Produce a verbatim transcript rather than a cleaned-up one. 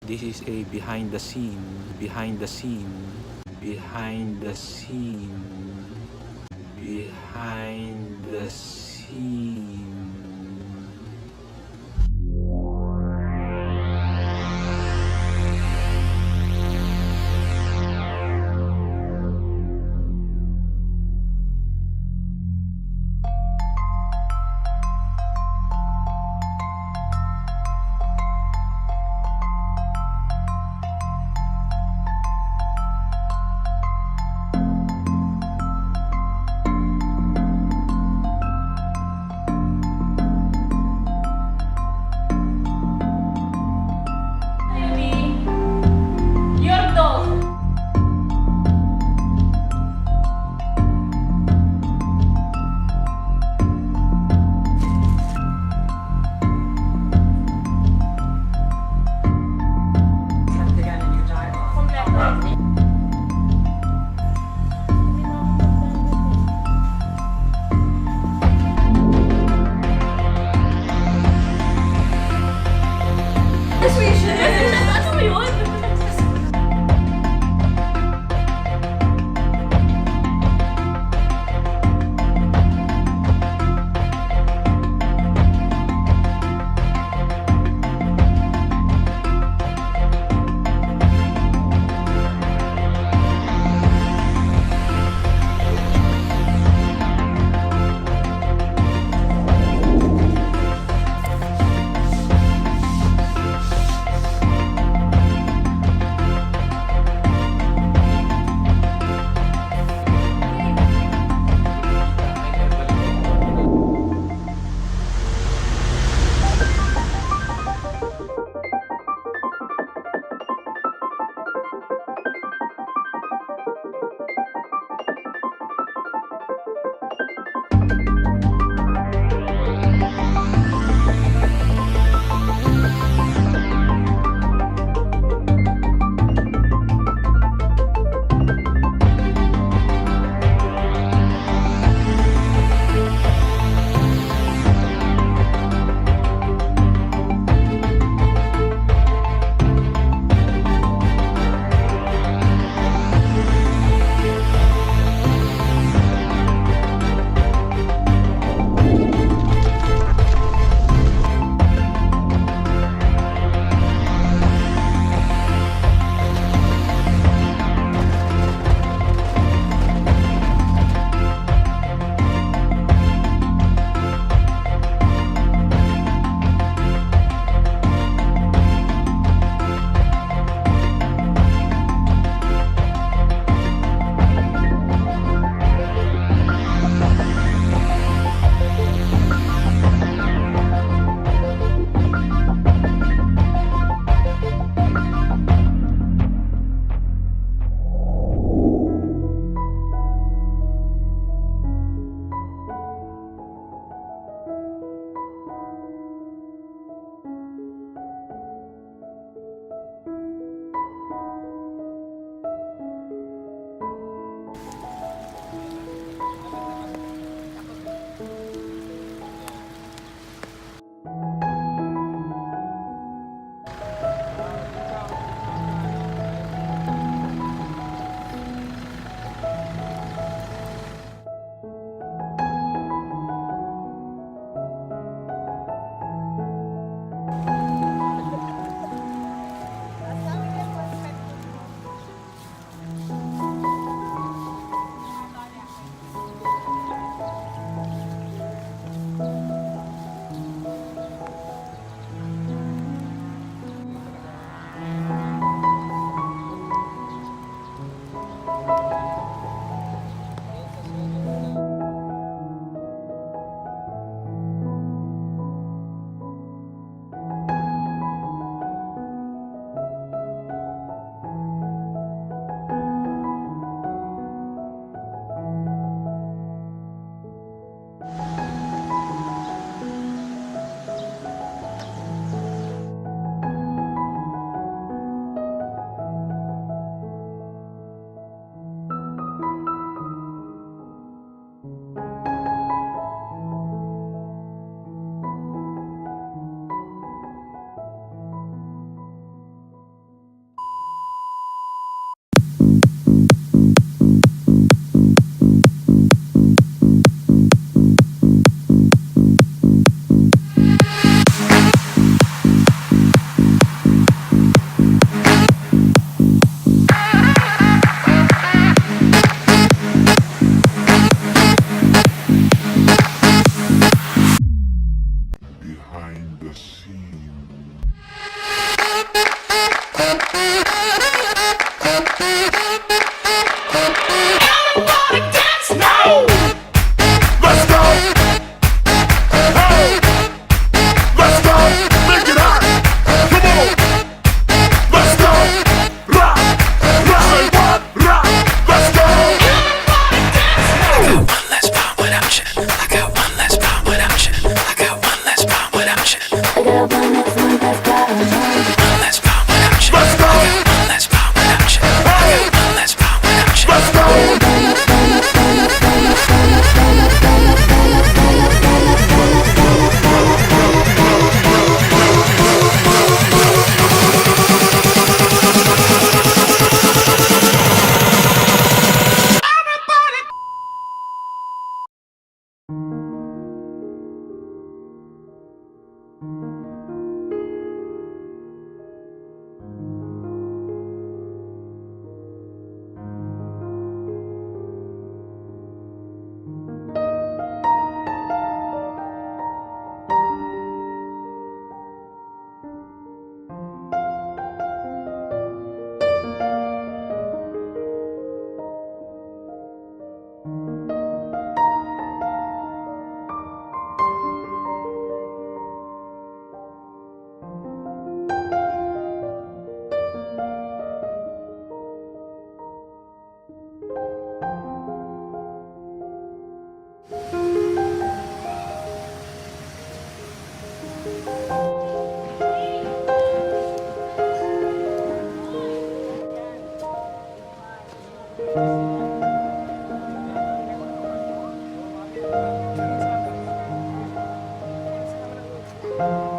This is a behind the scene, behind the scene, behind the scene, behind the scene. Everybody dance now. Let's go. Hey, let's go. Make it hot. Come on. Let's go. Rock, rock. Say what? Rock. Let's go. Everybody dance now. I got one less problem without you. I got one less problem without you. I got one less problem without you. I got one less, one less problem. One less problem without you. Let's go. I got one less problem without you. I got one less problem without you. Let's go.